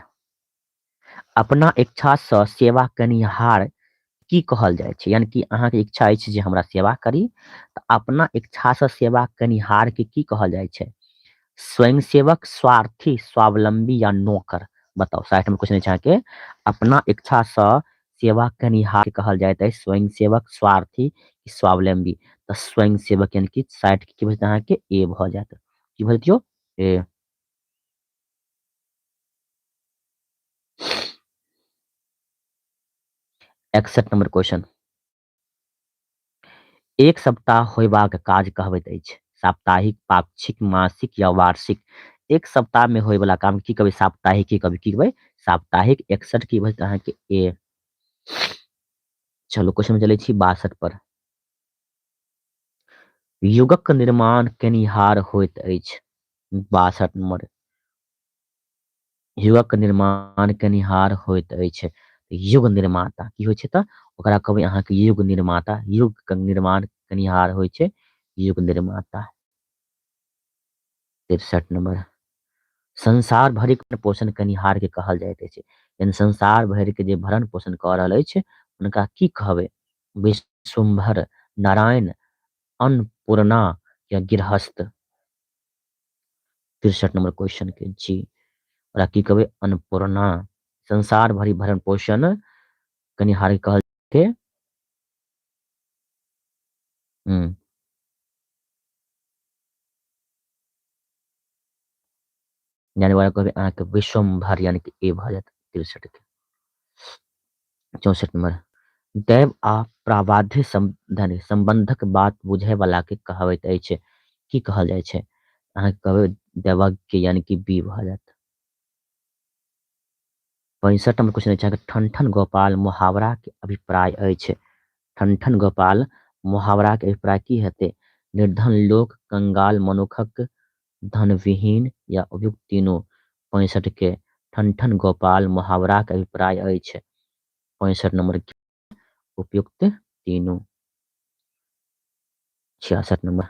अपना इच्छा सँ सेवा केनिहार की कहल जाइ छै? यानी कि अहाँके इच्छा अछि जे हमरा सेवा करी, तऽ अपना इच्छा सँ सेवा केनिहार के की कहल जाइ छै? स्वयंसेवक, स्वार्थी, स्वावलंबी या नौकर? बताउ। 60 नंबर क्वेश्चन अछि अहाँके, अपना इच्छा सँ सेवा केनिहार के कहल जाइत अछि स्वयंसेवक, स्वार्थी, स्वावलंबी? तऽ स्वयंसेवक, यानी कि 60 के की भऽ जेतै अहाँके? ए भऽ जायत। की भऽ जेतै यौ? ए। 61 नंबर क्वेश्चन एक सप्ताह होयबाक काज कहबैत अछि? साप्ताहिक, पाक्षिक, मासिक या वार्षिक? एक सप्ताह में होय वाला काम की कहबै? साप्ताहिक। की कहबै? की कहबै? साप्ताहिक। 61 की भऽ जेतै अहाँके? ए। चलो क्वेश्चन में चलै छी 62 पर। युगक निर्माण केनिहार होइत अछि? 62 नंबर युगक निर्माण केनिहार होइत अछि युग निर्माता। की होइ छै? तऽ ओकरा कहबै अहाँके युग निर्माता। युग के निर्माण केनिहार होइ छै युग निर्माता। 63 नंबर संसार भरिक पोषण केनिहार के कहल जाइत अछि? यानी संसार भरि के जे भरण पोषण कऽ रहल अछि हुनका की कहबै? विश्वम्भर, नारायण, अन्नपूर्णा या गृहस्थ? 63 नंबर क्वेश्चन के जी ओकरा की कहबै? अन्नपूर्णा। संसार भरि भरण पोषण केनिहार के कहल के यानी ओकरा कहबै अहाँके विश्वम्भर, यानी कि ए भऽ जायत 63 के। 64 नंबर दैव आ प्रावाध्य संबंधक बात बुझय वाला के कहबैत अछि? की कहल जाइ छै? अहाँके कहबै दैवज्ञ, यानी कि बी भऽ जायत। 65 नंबर क्वेश्चन अछि अहाँके ठन ठन गोपाल मुहावरा के अभिप्राय अछि? ठन ठन गोपाल मुहावरा के अभिप्राय की हेतै? निर्धन लोक, कंगाल मनुखक, धनविहीन या उपयुक्त तीनू? 65 के ठन ठन गोपाल मुहावरा के अभिप्राय अछि 65 नंबर के उपयुक्त तीनू। 66 नंबर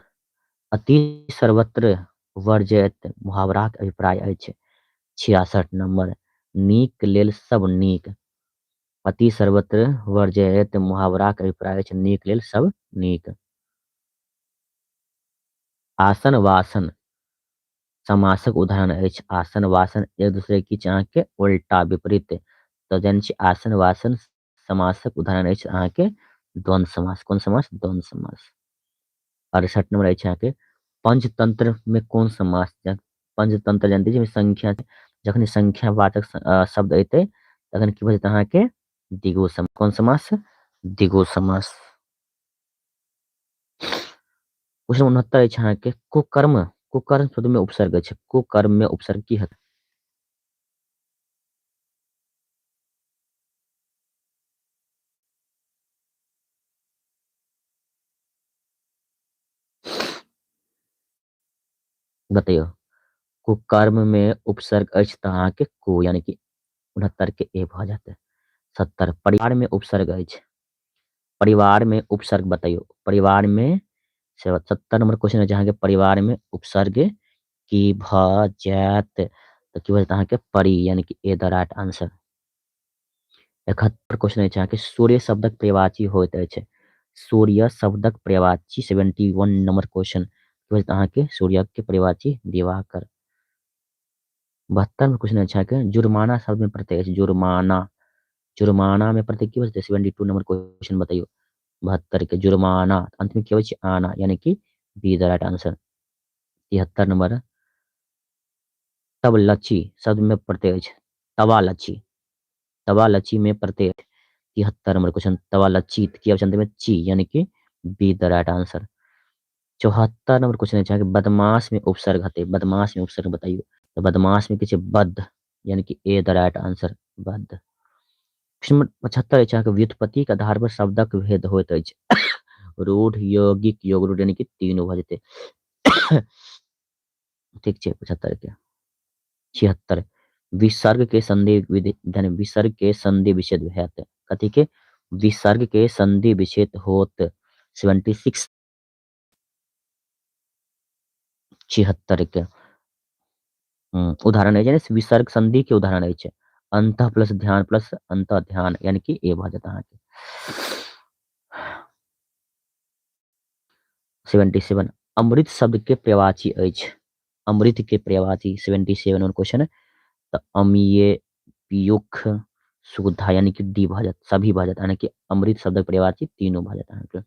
अति सर्वत्र वर्जयत मुहावराक अभिप्राय अछि? 66 नंबर नीक लेल सब नीक। अति सर्वत्र वर्जयत मुहावराक अभिप्राय अछि नीक लेल सब नीक। आसन वासन समासक उदाहरण अछि? आसन वासन एक दूसरे की छै अहाँके उल्टा विपरीत, तऽ जानै छी आसन वासन समासक उदाहरण अछि अहाँके द्वंद्व समास। कोन समास? द्वंद्व समास। 68 नंबर अछि अहाँके पंचतंत्र में कोन समास? पंचतंत्र जानते छी संख्या, जखन संख्यावाचक शब्द एतै तखन की भऽ जेतै अहाँके द्विगु समास। कोन समास? द्विगु समास। क्वेश्चन 69 अछि अहाँके कुकर्म, कुकर्म शब्द में उपसर्ग अछि, कुकर्म में उपसर्ग की हेतै? बतैयौ। कुकर्म में उपसर्ग अछि तऽ अहाँके कु, यानी कि 69 के ए भऽ जेतै। 70 परिवार में उपसर्ग अछि, परिवार में उपसर्ग बतैयौ, परिवार में 70 नंबर क्वेश्चन अछि अहाँके परिवार में उपसर्ग की भऽ जायत? तऽ की भऽ जायत अहाँके परि, यानी कि ए the right answer. 71 question अछि अहाँके सूर्य शब्दक पर्यायवाची होइत अछि, सूर्य शब्दक पर्यायवाची 71 नंबर क्वेश्चन की भऽ जायत अहाँके सूर्य के पर्यायवाची दिवाकर। 72 नंबर क्वेश्चन अछि अहाँके जुर्माना शब्द में प्रत्यय अछि, जुर्माना, जुर्माना में प्रत्यय की भऽ जेतै? 72 नंबर क्वेश्चन बतैयौ। 72 के जुर्माना अंत में की अबै छै? आना, यानी कि B the right answer. 73 number तबलची शब्द में प्रत्यय अछि, तबालची, तबालची में प्रत्यय 73 नंबर क्वेश्चन तबालची की अबै छै अंत में? ची, यानी कि be the right answer. 74 number question अछि अहाँके बदमाश में उपसर्ग हतै, बदमाश में उपसर्ग बताइयो। तऽ बदमाश में की छै? बद, यानी कि ए the right answer, बद। क्वेश्चन नंबर 75 अछि अहाँके व्युत्पत्ति के आधार पर शब्दक भेद होइत अछि, रूढ़, यौगिक, योगरूढ़, यानी कि तीनू भऽ जेतै। ठीक छै, 75 के। 76 विसर्ग के संधि विधि, विसर्ग के संधि विच्छेद हैत, कथी के? विसर्ग के संधि विच्छेद होत। 76 76 के उदाहरण अछि, विसर्ग संधि के उदाहरण अछि अंत प्लस ध्यान प्लस अंत ध्यान, यानी कि ए भऽ जायत अहाँके। 77 अमृत शब्द के पर्यायवाची अछि, अमृत के पर्यायवाची 77 नंबर क्वेश्चन तऽ अमीय, पीयूख, सुधा, यानी कि डी भऽ जायत, सभी भऽ जायत, यानी कि अमृत शब्दक पर्यायवाची तीनू भऽ जायत अहाँके।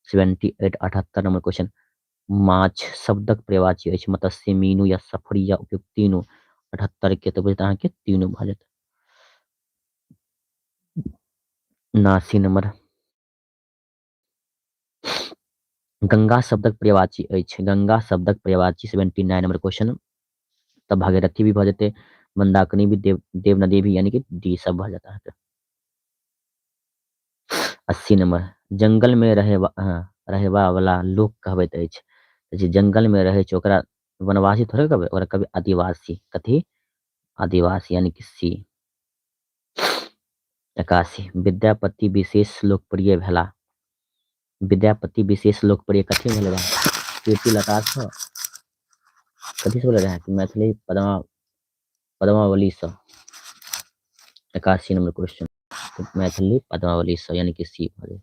78 78 नंबर क्वेश्चन माछ शब्दक पर्यायवाची अछि मत्स्य, मीनू या सफरी या उपयुक्त तीनू। 78 के तऽ बुझत अहाँके तीनू भऽ जायत। 79 नंबर गंगा शब्दक पर्यायवाची अछि, गंगा शब्दक पर्यायवाची 79 नंबर क्वेश्चन तऽ भागीरथी भी भऽ जेतै, मंदाकिनी भी, देव नदी भी, यानी कि डी सब भऽ जायत अहाँके। 80 नंबर जंगल में रहेबा वाला लोक कहबैत अछि, जे जंगल में रहै छै ओकरा वनवासी थोड़े कहबै, ओकरा कहबै आदिवासी। कथी? आदिवासी, यानी कि सी। 81 विद्यापति विशेष लोकप्रिय भेला, विद्यापति विशेष लोकप्रिय कथी भेल रहे? कीर्तिलता सँ, कथी से भेल रहे? मैथिली पद्मावली सँ। 81 नंबर क्वेश्चन मैथिली पद्मावली सँ, यानी कि सी भऽ गेल।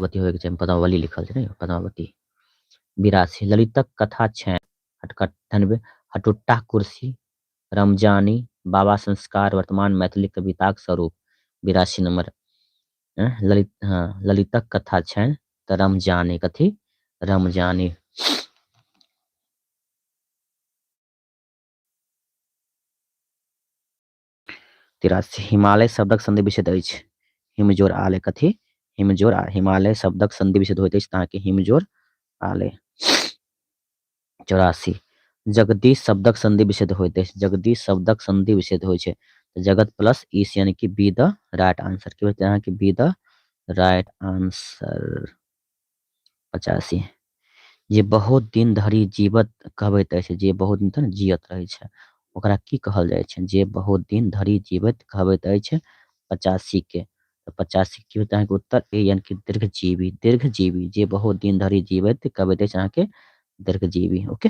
पद्मावती होयके चाही, पद्मावली लिखल छै ने, पद्मावती। 82 ललितक कथा छै हटुट्टा कुर्सी, रमजानी, बाबा संस्कार, वर्तमान मैथिली कविताक स्वरूप। 82 नंबर ललित, हाँ, ललितक कथा छै तऽ रमजानी, कथी? रमजानी। 83 हिमालय शब्दक संधि विच्छेद अछि हिमजोर आलय, कथी? हिमजोर हिमालय शब्दक संधि विच्छेद होइत अछि अहाँके हिमजोर आलय। 84 जगदीश शब्दक संधि विच्छेद होइत अछि, जगदीश शब्दक संधि विच्छेद होइ छै जगत प्लस ईश, यानी कि बी the right answer. की होतै अहाँके? B the right answer. 85 जे बहुत दिन धरि जीवत कहबैत अछि, जे बहुत दिन धरि जियत रहै छै ओकरा की कहल जाइ छै? जे बहुत दिन धरि जीवित कहबैत अछि 85 के, तऽ 85 की होतै अहाँके उत्तर ए, यानी कि दीर्घजीवी, दीर्घजीवी, जे बहुत दिन धरि जीवित कहबैत अछि अहाँके दीर्घजीवी। ओके।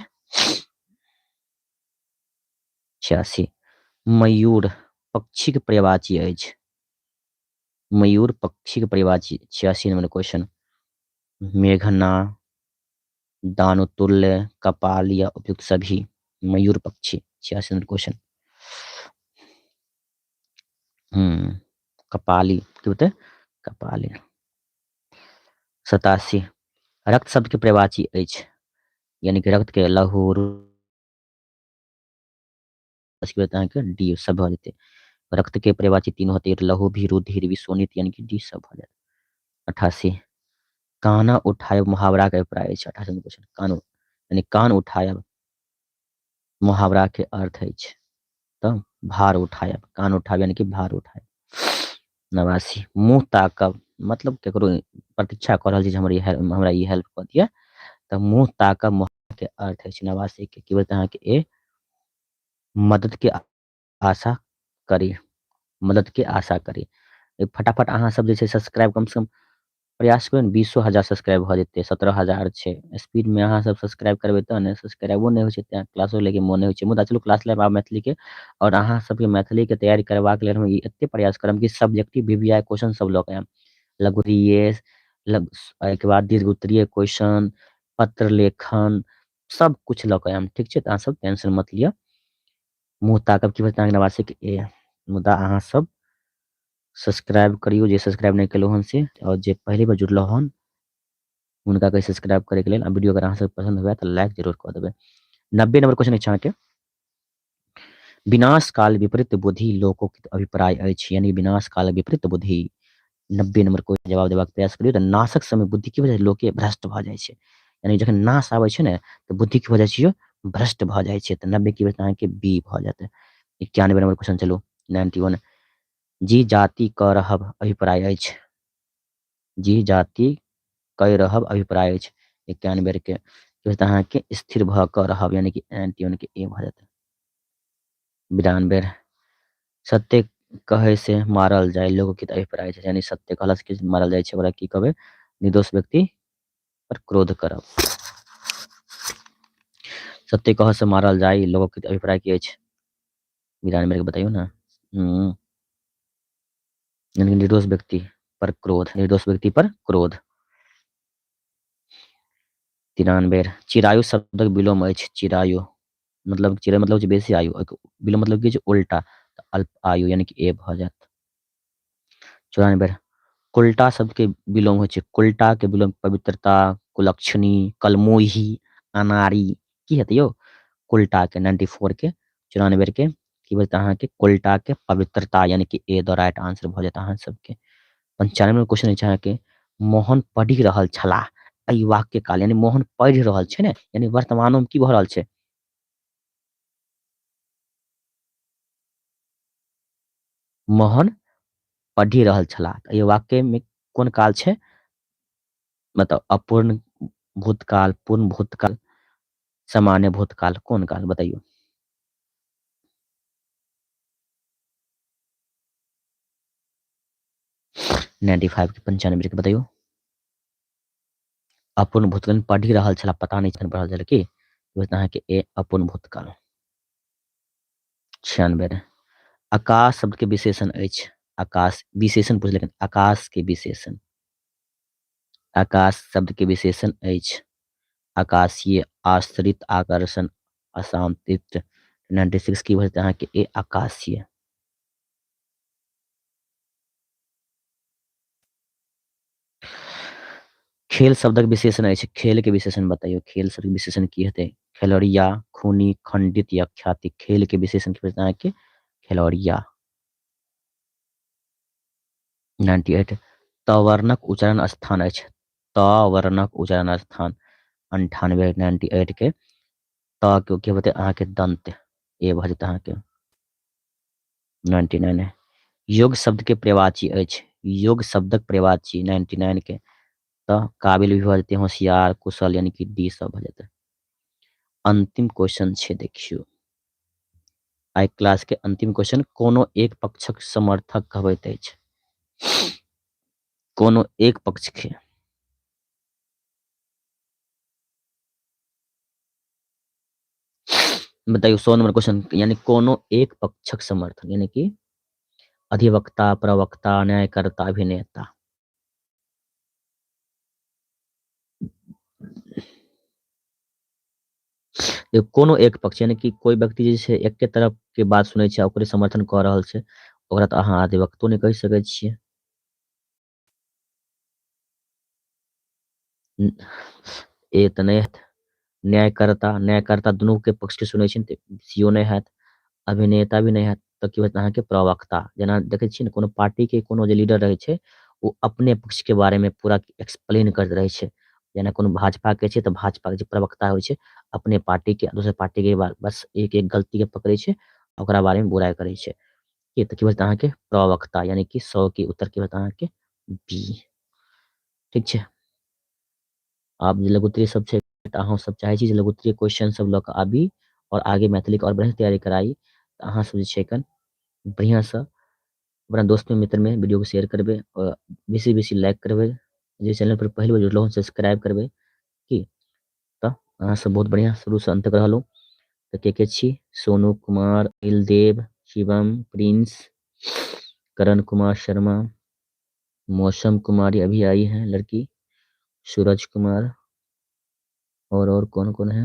86 मयूर पक्षीक पर्यायवाची अछि, मयूर पक्षीक पर्यायवाची। 86 नंबर क्वेश्चन मेघना, दानुतुल्य, कपाल या उपयुक्त सभी। मयूर पक्षी 86 नंबर क्वेश्चन। कपाली। की होतै? कपाली। 87 रक्त शब्द के पर्यायवाची अछि, यानी कि रक्त के लहू अहाँके डी सब भऽ जेतै। रक्त के पर्यायवाची तीन होतै, लहू भी, रुधिर भी, शोणित, यानी कि डी सब भऽ जायत। 88 काना उठायब मुहावरा के अभिप्राय अछि। 88 नंबर क्वेश्चन, कान यानी कान उठायब मुहावरा के अर्थ अछि तऽ भार उठायब, कान उठायब यानी कि भार उठायब। 89 मुँह ताकब मतलब केकरो प्रतीक्षा कऽ रहल छी जे हमर ई हमरा ई हेल्प कऽ दिअ, तऽ मुँह ताकब मुहावरा के अर्थ अछि। 89 के की बोलते अहाँके ए मदद के आशा करी, मदद के आशा करी। फटाफट अहाँ सब जे छै सब्सक्राइब कम से कम प्रयास करू ने, 20,000 सब्सक्राइब भऽ जेतै, 17,000 छै स्पीड में। अहाँ सब सब्सक्राइब करबै तऽ ने, सब्सक्राइबो नहि होइ छै तेँ क्लासो लैके मोन नहि होइ छै। मुदा चलू क्लास लेब आब मैथिली के, आओर अहाँ सबके मैथिली के तैयारी करबाक लेल हम ई एते प्रयास करब कि सब्जेक्टिव VVI question सब लऽ के आयब, लघुत्तरीय, एहिके बाद दीर्घ उत्तरीय क्वेश्चन, पत्र लेखन, सब कुछ लऽ के आयब, ठीक छै? तऽ अहाँ सब टेंशन मत लिअ। मुँह ताकब की भेटत अहाँके 89 के ए। मुदा अहाँ सब सब्सक्राइब करियौ जे सब्सक्राइब नहि केलहुँ हन से, आओर जे पहली बार जुड़लहुँ हन हुनका कहि सब्सक्राइब करैके लेल। आ वीडियो अगर अहाँ सब पसंद हुए तऽ लाइक जरूर कऽ देबै। 90 नंबर क्वेश्चन अछि अहाँके, विनाश काल विपरीत बुद्धि लोकोक्त अभिप्राय अछि, यानी विनाश काल विपरीत बुद्धि। 90 नंबर क्वेश्चन जवाब देबाक प्रयास करियौ। तऽ नाशक समय बुद्धि की भऽ जाइ छै? लोके भ्रष्ट भऽ जाइ छै, यानी जखन नाश आबै छै ने तऽ बुद्धि की भऽ जाइ छै? भ्रष्ट भऽ जाइ छै। तऽ 90 की भऽ अहाँके बी भऽ जायत। 91 नंबर क्वेश्चन चलू, 91 जी जाति क रहब अभिप्राय अछि, जी जाति कय रहब अभिप्राय अछि। 91 के अहाँके स्थिर भऽ कऽ रहब, यानी कि 91 के ए भऽ जायत। 92 सत्य कहै से मारल जाय लोकक अभिप्राय छै, यानी सत्य कहला से मारल जाइ छै, ओकरा की कहबै? निर्दोष व्यक्ति पर क्रोध करब। सत्य कहै से मारल जाय लोकक अभिप्राय की अछि? 92 के बताइयो ना। यानी निर्दोष व्यक्ति पर क्रोध, निर्दोष व्यक्ति पर क्रोध। 93 चिरायु शब्दक विलोम अछि, चिरायु मतलब चिरायु मतलब बेसी आयु, विलोम मतलब की उल्टा, अल्प आयु, यानी कि ए भऽ जायत। 94 कुल्टा शब्द के विलोम होइ छै, कुल्टा के विलोम पवित्रता, कुलक्षणी, कलमोही, अनारी, की हेतै यौ? कुल्टा के 94 के 94 के की बजत अहाँके? कुल्टा के पवित्रता, यानी कि ए the right answer भऽ जायत अहाँ सबके। 95 क्वेश्चन अछि अहाँके, मोहन पढ़ि रहल छलाह, एहि वाक्य काल, यानी मोहन पढ़ि रहल छै ने, यानी वर्तमानो में की भऽ रहल छै? मोहन पढ़ि रहल छलाह, एहि वाक्य में कोन काल छै? मतलब अपूर्ण भूतकाल, पूर्ण भूतकाल, सामान्य भूतकाल, कोन काल बताइयो? 95 के 95 के बताइयो। अपूर्ण भूतकाल पढ़ि रहल छलाह, पता नहि छल पढ़ल छल की, अहाँके ए अपूर्ण भूतकाल। 96 आकाश शब्द के विशेषण अछि, आकाश विशेषण पूछ लेकिन आकाश के विशेषण, आकाश शब्द के विशेषण अछि, आकाशीय, आश्रित, आकर्षण, अशांतित्व। 96 की भऽ जेतै अहाँके ए आकाशीय। खेल शब्दक विशेषण अछि, खेल के विशेषण बताइयो, खेल शब्द के विशेषण की हेतै? खेलौड़िया, खूनी, खंडित या ख्याति। खेल के विशेषण की भऽ जेतै अहाँके? खेलौड़िया। 98 त वर्णक उच्चारण स्थान अछि, त वर्णक उच्चारण स्थान। 98 98 के त के की होतै अहाँके? दंत, ए भऽ जेतै अहाँके। 99 योग शब्द के पर्यायवाची अछि, योग शब्दक पर्यायवाची 99 के तऽ काबिल भी भऽ जेतै, होशियार, कुशल, यानी कि डी सब भऽ जेतै। अंतिम क्वेश्चन छै, देखियौ आइ क्लास के अंतिम क्वेश्चन, कोनो एक पक्षक समर्थक कहबैत अछि, कोनो एक पक्ष के। बताइयो 100 नंबर क्वेश्चन, यानी कोनो एक पक्षक समर्थन, यानी कि अधिवक्ता, प्रवक्ता, न्यायकर्ता, अभिनेता। कोनो एक पक्ष, यानी कि कोई व्यक्ति जे छै एके तरफ के बात सुनै छै, ओकरे समर्थन कऽ रहल छै, ओकरा तऽ अहाँ अधिवक्तो नहि कहि सकै छियै। ए तऽ नहि हैत। न्यायकर्ता, न्यायकर्ता दुनू के पक्ष के सुनै छै तऽ सीओ नहि हैत। अभिनेता भी नहि हैत तऽ की होयत अहाँके प्रवक्ता। जेना देखै छियै ने कोनो पार्टी के कोनो जे लीडर रहै छै ओ अपने पक्ष के बारे में पूरा एक्सप्लेन करैत रहै छै। जेना कोनो भाजपा के छै तऽ भाजपा के जे प्रवक्ता होइ छै अपने पार्टी के दोसर पार्टी के बस एक एक गलती के पकड़ै छै, ओकरा बारे में बुराइ करै छै। की तऽ की होयत अहाँके प्रवक्ता, यानी कि 100 के उत्तर की होयत अहाँके बी। ठीक छै। आब जे लघुत्तरीय सब छै तऽ अहाँ सब चाहै छी जे लघुत्तरीय क्वेश्चन सब लऽ कऽ आबी और आगे मैथिली के और बढ़िआँ तैयारी कराई, तऽ अहाँ सब जे छै एखन बढ़िआँसँ अपना दोस्त में मित्र में वीडियो के शेयर करबै और बेसी बेसी लाइक करबै। जे चैनल पर पहिल बेर जुड़लहुँ सब्सक्राइब करबै की। तऽ अहाँ सब बहुत बढ़िआँ शुरूसँ अंत तक रहलहुँ। तऽ के छी? सोनू कुमार, अनिल देव, शिवम, प्रिंस, करण कुमार शर्मा, मौसम कुमारी अभी आई है लड़की, सूरज कुमार और कौन कौन है?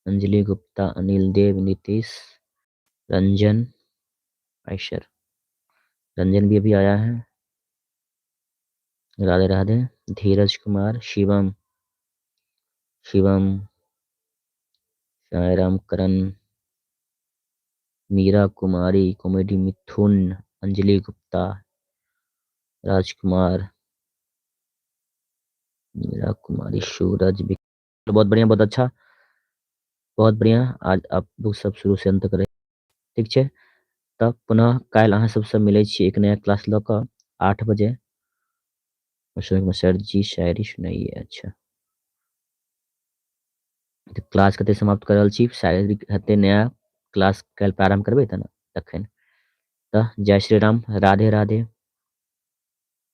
अंजलि गुप्ता, अनिल देव, नीतीश, रंजन, आयशर। रंजन भी अभी आया है। राधे राधे। धीरज कुमार, शिवम, शिवम, साईराम करण, मीरा कुमारी, कॉमेडी मिथुन, अंजलि गुप्ता, राजकुमार, मीरा कुमारी, सूरज। बहुत बढ़िया, बहुत अच्छा, बहुत बढ़िया। आज आप लोग सब शुरू से अंत तक रहे। ठीक छै। तब पुनः काल्हि अहाँ सबसँ मिलै छी एक नया क्लास लऽ कऽ 8 बजे। सर जी शायरी सुनाइए। अच्छा, तऽ क्लास कते समाप्त कर रहल छी। शायरी हेतै नया क्लास काल्हि प्रारंभ करबै तऽ ने तखन। तऽ जय श्री राम, राधे राधे।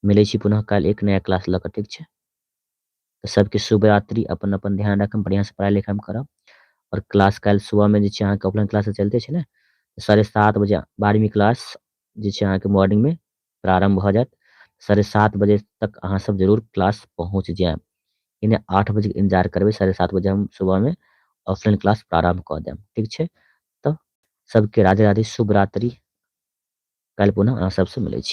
मिलै छी पुनः काल्हि एक नया क्लास लऽ कऽ। ठीक छै। तऽ सबके शुभ रात्रि। अपन अपन ध्यान राखब, बढ़िआँ से पढ़ाइ लिखाइ करब। और क्लास काल्हि सुबह में जे छै अहाँके ऑफलाइन क्लास चलते छै ने, 7:30 बजे 12वीं क्लास जे छै अहाँके मॉर्निंग में प्रारंभ भऽ जायत। 7:30 बजे तक अहाँ सब जरूर क्लास पहुँच जायब। इन्हें 8 बजे के इंतजार करबै, 7:30 बजे हम सुबह में ऑफलाइन क्लास प्रारंभ कऽ देब। ठीक छै। तऽ सबके राधे राधे, शुभ रात्रि। काल्हि पुनः अहाँ सबसँ मिलै छी।